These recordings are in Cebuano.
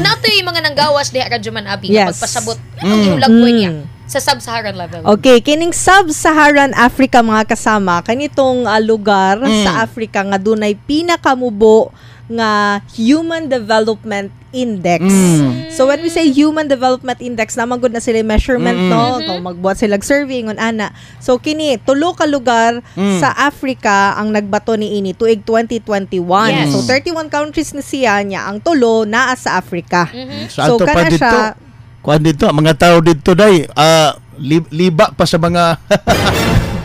Kung nato yung mga nanggawas diha, Radyo Man Abi, nga pagpasabot anong gihulagway niya sa Sub-Saharan level. Okay, kining Sub-Saharan Africa, mga kasama, kanitong lugar sa Africa nga dunay pinakamubo nga Human Development Index. So when we say Human Development Index, naman gud na sila measurement, no? Kung magbuhat sila og survey ngon ana. So kini tulo ka lugar sa Africa ang nagbato ni ini tuig 2021. So 31 countries na siya niya, ang tulo naa sa Africa. Sa So, ato pa kana dito, kuan dito, ang mga tao dito day, liba pa sa mga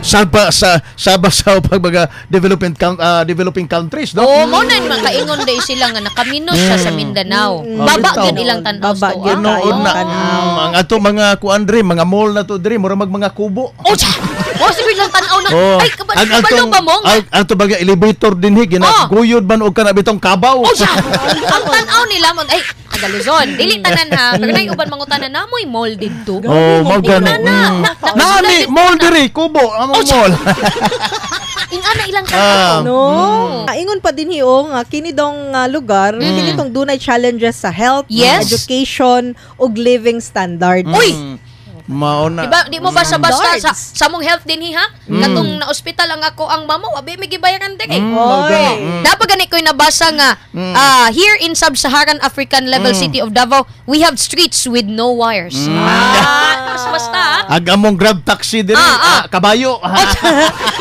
saba sa saba sa pag mga developing countries, no? Oo, mo na makaingon day sila nga nakaminos siya sa Mindanao. Baba Bitaw. Gyud ilang tan-aw Baba to. gyud Tinuod kaayo na. tan-aw. Ang ato mga kuan diri, mga mall na to diri, mura mag mga kubo. Oh, siya. Oh, siguro ilang tan-aw na. Oh. Ay, kabalo ba mo nga? Ang ato baga elevator dinhi ginaguyod man og kana bitong kabaw. Oh, siya. Ang tan-aw nila mo ay taga Luzon. Dili tanan ha. Pero nay uban mangutana na mo'y mall didto. Oh, mao gani. Na, na, Nani mall diri, kubo among mall. Ingana ilang tan-aw. No? Ingon pa din hiyo nga kini dong lugar, kini tong dunay challenges sa health, education ug living standard. Uy! Mao na. Di ba, di mo basta-basta sa Standards. sa mong health din ha? Katong na ospital ang ako ang mama, abi may gibayaran din eh. Mao Oy. gani. Dapat gani ko'y nabasa nga here in Sub-Saharan African level city of Davao, we have streets with no wires. Ah, basta ah. Ag among Grab taxi diri, kabayo.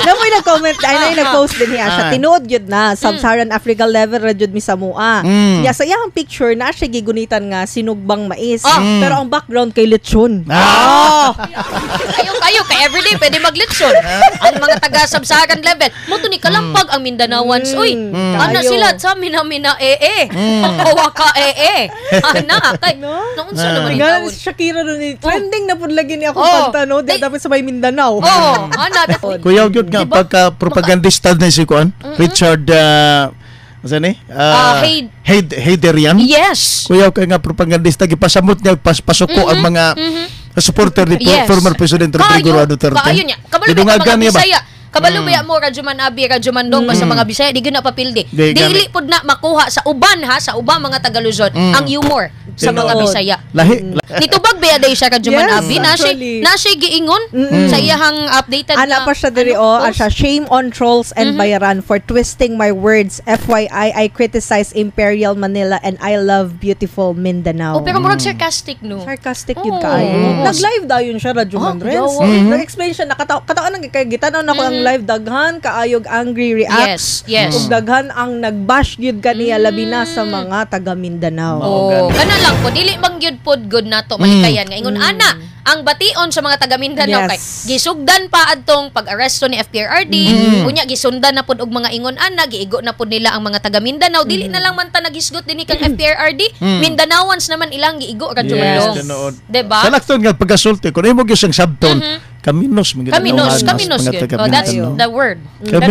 Namoy nag-comment, ay na nag-post din niya siya. Tinuod gyud na Sub-Saharan Africa level ra jud mi sa mua. Ya sa iyang picture na siya gigunitan nga sinugbang mais. Pero ang background kay lechon. Kayo kayo kay everyday pwede maglitson. Ang mga taga Sub-Saharan level, mo to ni kalampag ang Mindanawans. Uy, ana Kayo. sila sa mina mina eh eh. Waka eh eh. Ana kay No? naunsa naman ni Tingnan taon. si Shakira doon ni trending na pud lagi ni akong kanta, no? Di dapat sa may Mindanao. Oh, ana. Kuya gyud nga Diba? pagka propagandista ni si kuan, Richard asa ni? Heydarian. Kuya kay nga propagandista, gipasamot niya pasuko ang mga supporter ni former President Rodrigo Roa Duterte. Kaayo niya. Kabalo ba Gidungagan mga niya ba? Bisaya? Kabalo ba mo Radyoman Abi, Radyoman Dong, basta mga Bisaya di gyud na papildi. Di gani. Dili pud na makuha sa uban ha, sa ubang mga taga Luzon ang humor sa mga Tinuod. Bisaya. Lahi. Nitubag ba day siya, Radyoman Yes, Abi? Na siya actually. na siya giingon sa iyahang updated Ana na pa siya diri ano, oh, post. siya, "Shame on trolls and bayaran for twisting my words. FYI, I criticize Imperial Manila and I love beautiful Mindanao." Oh, pero murag sarcastic, no. Sarcastic yun Oo. kaayo. Nag-live dayon siya, Radyo Oh, Mandrens. yawa. Nag-explain siya, nakatao nang kay gitanaw nako ang live, daghan kaayog angry reacts. Yes. Ug daghan ang nagbash gyud kaniya, labi na sa mga taga Mindanao. Oh, kana lang po dili man gyud pod good nato malikayan nga ingon ana ang bation sa mga taga Mindanao kay gisugdan pa adtong pag-aresto ni FPRRD, unya gisundan na pod og mga ingon ana, giigo na pod nila ang mga taga Mindanao. Dili na lang man ta naghisgot dinhi kang FPRRD, Mindanawans naman ilang giigo, Radyo Mandong. Tinuod. Diba? Sa lakton nga pagkasulti, kung imo gyud siyang sabton, kaminos man gyud ang Kaminos, mga kaminos mga gyud. taga Oh, that's Mindanao. the word. Kaminos.